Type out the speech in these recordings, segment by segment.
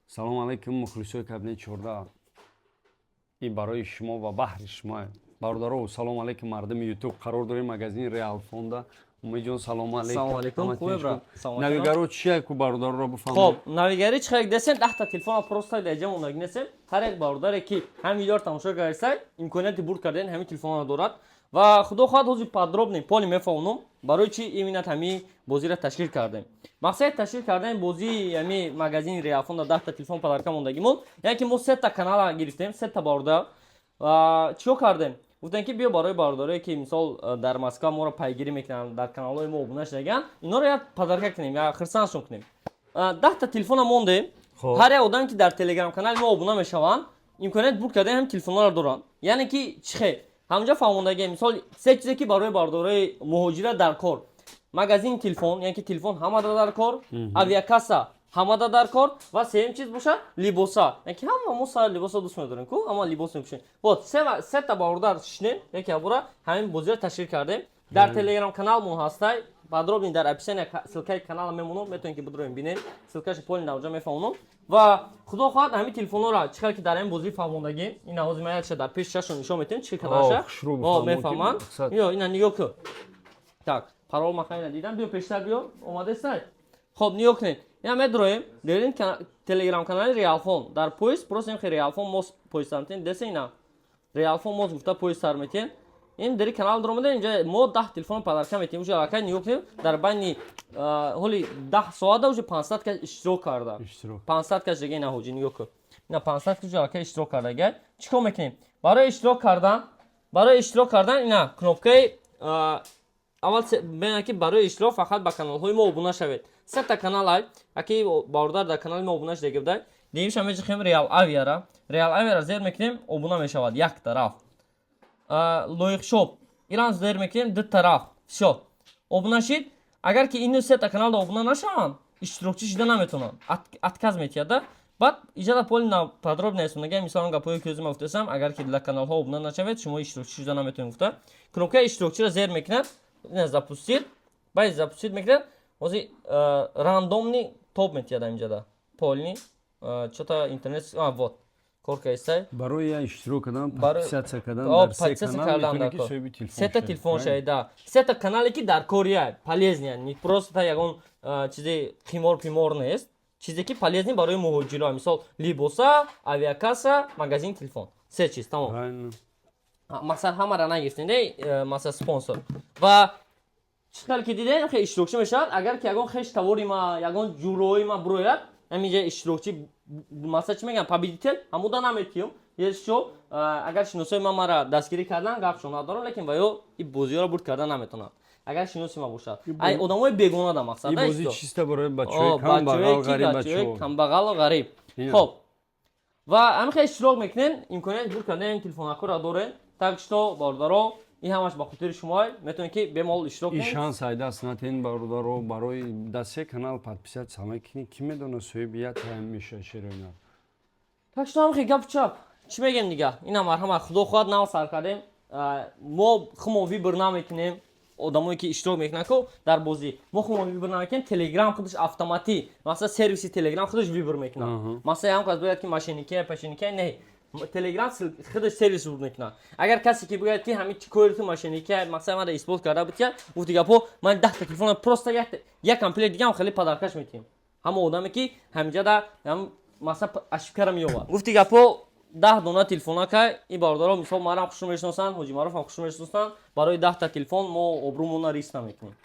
Салому алайкум, мухлисои кабинети 14. И барои шумо ва баҳри шумо, бародаро. Салому алайкум, мардуми Ютуб. Қарор дорем магазини Реалфонда. Умедҷон, салому алайкум. Салому алайкум, хубе, бра? Навигаро чия ку, бародароро бифаҳмем. Хоб, навигари чӣ хеле десем, 10-та телефона просто дар ҷа мондаги несем. Ҳар як бародаре, ки ҳамин видеоро тамошо кардасай, имконияти бурд кардани ҳамин телефонро дорад. Ва худо хоҳад, ҳозир подробный полный мефаҳмонам, барои чи именно ҳамин бозиро ташкил кардем. Мақсади ташкил кардани бозии ҳамин магазини Реалфонда, 10-та телефон подарка мондагимон, яъне ки мо сета канала гирифтем, сета бародар. Ва чико кардем? Гуфтем, ки биё, барои бародарое, ки мисол дар Москва моро пайгирӣ мекунанд, дар каналҳои мо обуна шудаган, инҳоро як подарка кунем, як хирсандшон кунем. 10-та телефона мондем. Ҳар як одаме, ки дар Телеграм канали мо обуна мешаванд, имконияти бурд кардани ҳамин телефонҳоро доранд. Яъне ки чӣ хел? Ҳамҷа фаҳмондагием, мисол, се чизе, ки барои бародарои муҳоҷират дар кор: магазини телефон, яъне ки телефон ҳамада дар кор, авиакасса ҳамада дар кор ва сеюм чиз бошад либоса, яъне ки ҳама мо сар либоса дӯст медорем ку, ҳама либос мепӯшем. Вот сета бародар шишнем, яке абура ҳамин бозиро ташкил кардем. Дар Телеграм каналмон ҳастай подробный, дар описания ссылкаи канала мемонам, метавонед, ки бидроем, бинед ссылкаша, полный дар онҷа мефаҳмонам. Ва худо хоҳад, ҳамин телефонҳоро чӣ хел ки дар ҳамин бозӣ фаҳмондагим, ин ҳозир ман якша дар пеши чашмон нишон метиҳем, чӣ кадаша мефаҳманд. Ё ина нигоҳ кун. Так, парол махайна дидам, биё пештар, биё, омадестай. Хоб, нигоҳ кунед, ина медроем дерин Телеграм канали Реалфон, дар поиск просто хе Реалфон мос поиск сар метиҳем десе, ина Реалфон мос гуфта поиск сар метиҳем. Ин дери канал даромада, инҷа мо 10 телефон подарка метиҳем. Уже аллакай нигоҳ кунем, дар байни ҳоли 10 соата уже 500 кас иштирок карда, 500 кас дига. Ина, ҳоҷи, нигоҳ кун, ина 500 кас уже аллакай иштирок карда. Чӣ кор мекунем барои иштирок кардан? Барои иштирок кардан ина кнопкаи аввал бинед, ки барои иштирок фақат ба каналҳои мо обуна шавед. Сета канал ай, аки бародар дар канали мо обуна шуда гибдай. Дуюмша меҷихем Реал Авиара, Реал Авиара зер мекунем, обуна мешавад як тараф. Лоиқ Шоп ирам зер мекунем, ду тараф, всё, обуна шид. Агар ки ину сета каналда обуна нашаванд, иштирокчӣ шида наметавонанд, отказ метиҳад да. Баъд иҷада полный подробно нага, мисол, он гапҳое, ки ӯзима гуфтасам, агар ки для каналҳо обуна нашавед, шумо иштирокчӣ шуда наметавонед гуфта, кнопкаи иштирокчиро зер мекунад, запустить, баъд запустить мекунад. Ҳозир рандомный топ метиҳад инҷада, полный чё-то интернет, вот, кор кардистай. Барои иштирок кардан, подписаться кардан дар се канал метавонӣ, ки соҳиби телефон. Сета телефон шавед да, сета канале, ки дар кория полезный, не просто та ягон чизи қимор пимор нест, чизе, ки полезный барои муҳоҷиро, мисол, либоса, авиакасса, магазин телефон, се чиз, тамом. Масалан, ҳамара нагирифтем, э, масалан, спонсор. Ва чӣ хел ки дидем, хе иштирокчӣ мешавад. Агар ки ягон хеш тавори ма, ягон ҷурои ма бурояд, ҳаминҷа иштирокчӣ, масалан, чӣ мегӯям, победитель ҳамуда наметиҳам. Ешо агар шиносои ма мара дастгирӣ кардан, гапшон надорам, лекин ва ё и бозиҳоро бурд кардан наметавонанд, агар шиноси ма бошад, ай одамои бегона да мақсад. Бозӣ чиста барои бачаҳои камбағал, ғариб, бачаҳо. Камбағалу ғариб. Хоб, ва ҳамин хел иштирок мекунен, имконияти бурд кардани телефонакҳоро дорен. Так что, бародаро, ин ҳамаш ба хотири шумо, метавонед, ки бемалол иштирок кунед. Шанс айдаст натен, бародаро. Барои дар се канал подписаться мекунӣ, ки медона, соҳиби як тайм мешавад шероина. Так что ҳам хел гапу чап, чӣ мегем дига? Ина марҳамат, худо хоҳад, нав сар кардем. Мо хумо выбор намекунем одамое, ки иштирок мекунанд ку дар бозӣ, мо хумо выбор намекунем. Телеграм худаш автоматӣ, масалан, сервиси Телеграм худаш выбор мекунад. Масалан, ям кас бояд, ки мошенникия, пашенникия, не, Телеграм худаш сервис выбор мекунад. Агар касе ки бигӯяд, ки ҳамин кори ту мошенникия, мақсад мада исбот карда буд, ки гуфти гапҳо, ман 10-та телефона просто як комплект дигам хеле подаркаш метиҳем ҳама одаме, ки ҳаминҷада масалан ошибкара меёбад. Гуфти гапҳо, 10 дона телефона кай ин бародаро, мисол, марам хушрӯ мешиносанд, ҳоҷи Маъруфам хушрӯ мешиносанд, барои 10-та телефон мо обрӯмона риск намекунем.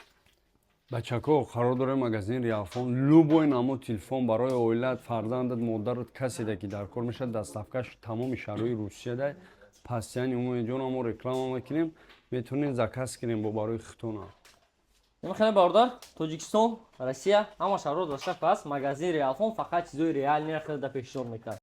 Бачако, қарор дорем магазини Реалфон. Любой намо телефон барои оилат, фарзандат, модарат, каседа ки дар кор мешавад, доставкаш тамоми шаҳрҳои Русияда. Пастияни Умедҷон мо реклама мекунем, метавонед заказ кунем бо барои хитона. Хеле, бародар, Тоҷикистон, Россия, ҳама шаҳрҳо доставка аст. Магазини Реалфон фақат чизои реальныйро хеле да пешниҳод мекунад.